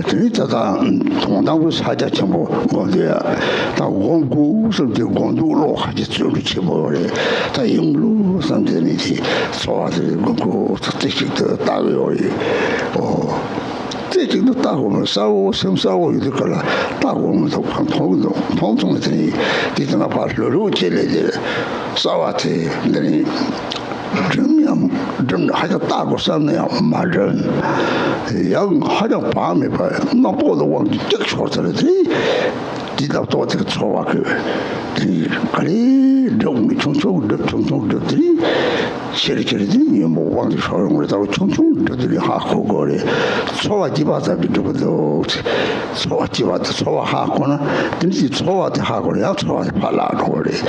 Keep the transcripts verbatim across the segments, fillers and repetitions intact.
དེ་ནི་ད་ལྟ་དོན་དམ་པའི་ཕྱག་རྒྱ་ཆེན་པོ་སྒོམ་དུས་ད་སྒོམ་དགོས་བསམ་གྱི་སྒོམ་འདུག་བློ་ཁ་གྱི་བརྩོན་འགྲུས་ཆེན་པོ་རེད། ད་ཡིན་ལུགས་བསམ་དེ་ནི་དེ་འཚོ་བ་དེ་སྒོམ་དགོས་རྩེ་གཅིག་ཏུ་ལྟ་གི་ཡོད་རེད། ཨོ། རྩེ་གཅིག་ཏུ་ལྟ་དགོས་མ་གསལ་བོ་སེམས་གསལ་བོ་ཡོད་དུས་ག་ལ་ལྟ་དགོས་མ་ཐོག་ཁ་མཐོང་གི་འདུག་མཐོང་སོང་བ་དེ་ནི་དེ་དེ་ན་ཕར་ལྷོད་ལྷོད་བྱེད་ལས་དེ་གསལ་བ་དེ་འདི་ནི། སྒྲིམ་ཡང་སྒྲིམ་ཧ་ཅང་ལྟ་དགོས་བསམ་ན་ཡང་མ་སྒྲིམ། ཡང་ཧ་ཅང་བག་མེད་པ་རྣམ་རྟོག་ལ་དབང་གིས་སྐྲག་ཤོར་ཚར་དེ། དེ་ལྟ་རྟོག་དེ་ཚོར་བ་གི་དེ་ག་རེ་སྒྲུབ་ཆུང་ཆུང་སྒྲུབ་ཆུང་ཆུང་སྒྲུབ་དེ་ཆེར་ཆེར་དེ་ཉོན་མོངས་དབང་གིས་ཤོར་ཡོང་རེད། ད་ཆུང་ཆུང་སྒྲུབ་དེ་ཧ་གོ་དགོས་རེད། ཚོར་བ་སྐྱེས་པ་ཙམ་གྱིས་སྒྲུབ་གི་འདུག་ཚོར་བ་སྐྱེས་པ་དེ་ཚོར་བ་ཧ་གོ་ན་དེ་ནི་དེ་ཚོར་བ་དེ་ཧ་གོ་ན་ཡང་ཚོར་བ་དེ་ཕར་བརླག་འགྲོ་གི་རེད།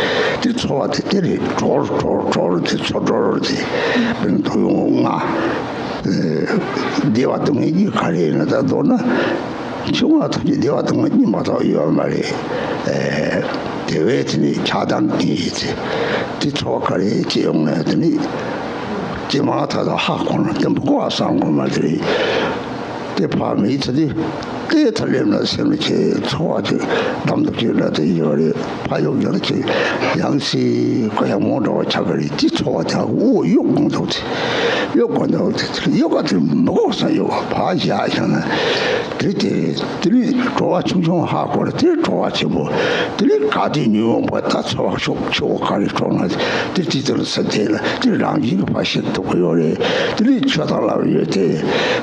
དེ་ཚོར་བ་དེ་དེ་རེད། གྲོལ་གྲོལ་གྲོལ་དེ་ཚོར་གྲོལ་དེ་བེང་ཐོ་ཡོང་ང་། བདེ་བ་སྡུག་བསྔལ་གཉིས་ག་རེ་ཡིན་ན་ད་མདོར་ན་ཆུང་བ་ཐམས་ཅད་བདེ་བ་སྡུག་བསྔལ་གཉིས་མ་གཏོགས་ཡོད་མ་རེད། དེ་བས་དེ་ནི་ཆགས་སྡང་གཉིས་དེ་དེ་ཚོར་བ་ག་རེ་སྐྱེ་ཡོང་ན་དེ་ནི་སྐྱེས་མ་ཐག་ཏུ་ཧ་གོ་ན་དེ་མི་གོ་བ་བསམ་དགོས་མ་རེད། དེ་ཕ་མེས་ཚེ་དེ་དེ་ཐ་ལེབ་ན་སེམས་ལ་ཁྱེད་ཚོར་བ་ཅིག་གདམ་དུ་ཁྱེད་ལ་དེ་ཡོད་རེད། ཕ་ཡོག་ཡང་ཁྱེད་ཡང་སི་ཀ་ཡང་མོ་འདྲ་བ་ཆགས་ཀྱི་རེད། དེ་ཚོར་བ་དེ་འོ་གཡོ་དགོས་འདུག་དེ་གཡོ་དགོས་འདུག་དེ་གཡོ་ག་དེ་མི་གོ་བསམ་ཡོད་པ་ཕ་བཞག་བཞག་ན་དེ་དེ་དེ་ནི་གྲོལ་བ་ཆུང་ཆུང་ཧ་གོ་རེད། དེ་གྲོལ་བ་ཆེན་པོ་དེ་ནི་ག་དེ་ཉོན་མོངས་པ་ད་ཚོར་བ་ཤོག་ཆེ་བོ་ག་རེ་གྲོལ་ན་དེ་དེ་དེ་ལ་ས་དེ་ལ་དེ་རང་བཞིན་གྱི་ཕར་ཤེས་ཐུབ་ཀྱི་ཡོད་རེད། དེ་ནི་ཆོས་དང་ལབ་ཡོད་དེ།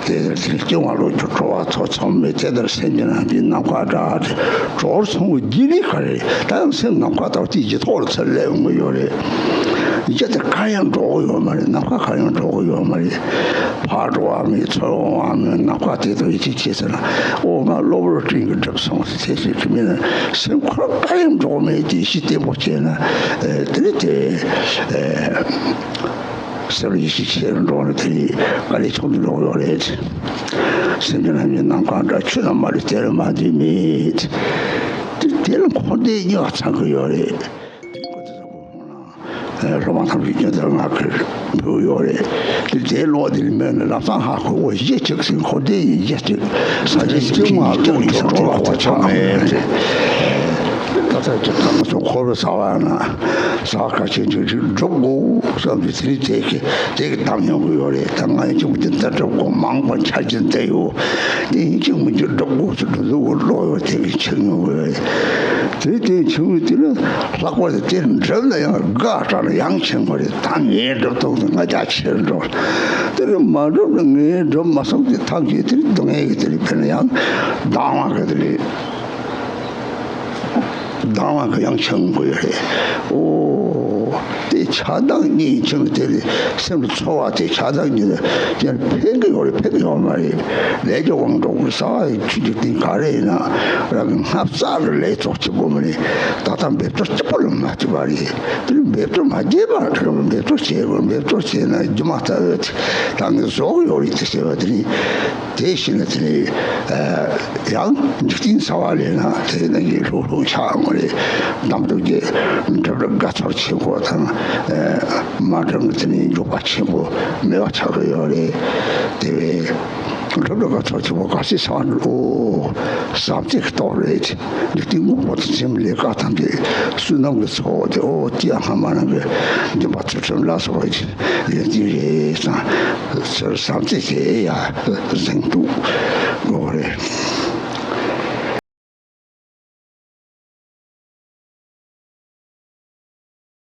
དེ་ལྟར་དེ་ནི་སྐྱེ་བ་ལོ་རྒྱུས་གྲོལ་བ་ཐོབ་ཚང་མས་དེ་ལྟར་སེམས་ཀྱི་རྣམ་པའི་ནམ་མཁའ་འདྲ་སྟེ་གྲོལ་སོང་བའི་རྒྱུ་ནི་ག་རེ་ད་ཡང་སེམས་ནམ་མཁའ་ལྟ་བུ་དེ་ཡི་ཐོག་ལ་ཚུར་སླེབས་ཡོང་གི་ཡོད་རེད། ཡིད་དེ་གར་ཡང་འགྲོ་གི་ཡོད་མ་རེད། ནམ་མཁའ་གར་ཡང་འགྲོ་གི་ཡོད་མ་རེད། ཕར་འགྲོ་བ་མེད། ཚུར་འོང་བ་མེད། ནམ་མཁའ་དེ་དང་ཡིད་ཆེས་བྱས་ཟེར་ན་ཨོ་ང་གློ་བུར་སྤྲིན་གྱིས་བསྒྲིབས་སོང་ཟེར་དེ་ཞིག་གི་མིན་ན་སེམས་ཁོ་རང་གར་ཡང་འགྲོ་གི་མེད་དེ་ཤི་བརྟན་པོ་བྱས་ན་དེ་ནི་དེ། སེམས་ཡེ་ཤེས་ཆེར་འགྲོ་ནས་དེ་ཡི་དཀའ་ལས་ཆུང་དུ་འགྲོ་གི་ཡོད་རེད། སེམས་ཅན་རྣམས་ཀྱི་ནམ་མཁའ་འདྲ་ཆུ་ལ་མ་རེད་དེ་ལ་མ་དེ་མེད། དེ་དེ་ལ་འཁོར་འདས་གཉིས་ཀ་ཚང་གི་ཡོད་རེད། སློབ་མ་ཐམས་ཅད་སྐྱོན་དང་ང་ཁིར་འབུལ་ཡོད་རེད། དེ་དེའི་བློ་དེ་ལ་མེད་ན་ལམ་སང་ཧ་གོ་བོ་གཞི་གཅིག་ཟིན་འཁོར་འདས་ཡི་གཞི་གཅིག་ས་ཆེན་སྐྱེ་བ་ལོ་ཡི་གྲོགས་གྲོགས་ཁོ་ཆགས་མེད་རེད། ད་ལྟ་ཀྱི་ཐ་མ་སོགས་འཁོར་བའི་ས་བ་ན། ཟ་ཁ་ཆེན་ཆུང་ཆུང་སྒྲུབ་དགོས་བསམ་གྱི་དེ་ནི་དེ་གི་དེ་གི་གདམ་མྱོང་གི་ཡོད་རེད། ད་ང་ཡང་གཅིག་པུ་དེ་འདི་སྒྲུབ་དགོས་མང་པོ་འཆར་གྱི་འདི་ཡོད། དེ་ཡིན་གཅིག་མིན་གཅིག་སྒྲུབ་དགོས་སུ་སྒྲུབ་དགོས་བློ་ཡོད་དེ་གི་ཆེ་མྱོང་གི་ཡོད་རེད། དེ་དེ་ཆུང་བའི་དེ་ལ་ལྷག་པར་དུ་དེ་འགྲུབ་ན་ཡང་དགའ་དྲགས་ན་ཡང་ཆེན་པོ་རེད། ད་ངས་སྒྲུབ་ཐུབ་ན་ང་རྒྱ་ཆེར་འགྲོ། དེ་ལ་མ་སྒྲུབ་ན་ངས་སྒྲུབ་མ་སོང་དེ་ཐམས་ཅད་དེ་སྡུག་བསྔལ་གི་དེ་ལ་ཕན་ན་ཡང་སྡང་བ་གི་དེ་ལ། སྡང་བ་གི་ཡང་ཆེན་པོ་ཡོད་རེད། ཨོ། དེ་ཆགས་སྡང་གཉིས་ཆེན་པོ་དེ་ལས་སེམས་ལ་ཚོར་བ་དེ་ཆགས་སྡང་གཉིས་ལ་ཡང་ཕན་གི་ཡོད་རེད། ཕན་གི་ཡོད་མ་རེད། ལས་ཀྱི་དབང་གྲོགས་ཀྱི་ས་བ་ཡི་ཆུ་གི་སྟེང་ག་རེ་ཡིན་ན་རང་གི་སྔ་རྩ་ལ་ལས་ཚོགས་གཅིག་པོ་མ་རེད། ད་ལྟ་འབད་རྩོལ་གཅིག་པོ་ལ་མ་ལྟོས་པ་རེད། དེ་ལས་འབད་རྩོལ་མ་བྱས་པ་འབད་རྩོལ་བྱེད་དགོས། འབད་རྩོལ་བྱས་ན་རྒྱུ་མ་ལྟ་བུ་དེ་ད་ངས་བཟོ་གི་ཡོད་རེད་དེ་ཟེར་བ་དེ་ནི། དེ་བཞིན་དེ་ནི་ཡང་འཇིག་རྟེན་ས་བ་ལས་ན་དེ་ནི་ཡི་ལྷུག་ལྷུག་ཆགས་མ་རེད། གདམས་ཐོབ་ཀྱི་སྒྲུབ་པ་དགའ་ཚོར་ཆེན་པོ་དང་མ་གྲུབ་ན་དེ་ནི་འཇུག་པ་ཆེན་པོ་མེད་པ་ཆགས་ཀྱི་ཡོད་རེད། དེ་བས་སྒྲུབ་པ་དགའ་ཚོར་ཆེན་པོ་ག་ཚོད་ཆགས་ན་ཨོ་བསམ་གཏན་གྱི་རྟོགས་རེད། འཇིག་རྟེན་དངོས་པོ་དང་སེམས་ལས་ཀ་ཐམས་ཅད་བསོད་ནམས་ཀྱི་ཚོགས་དེ་ཨོ་ཏི་ཡ་སྔ་མ་རང་གི་འདུན་པ་ཚུལ་ཁྲིམས་ལ་སོགས་པ་ཡོད་ཀྱི་རེད་ཙང་ཚུལ་བསམ་གཏན་དེ་ཡ་གཟེངས་བསྟོད་དགོས་རེད།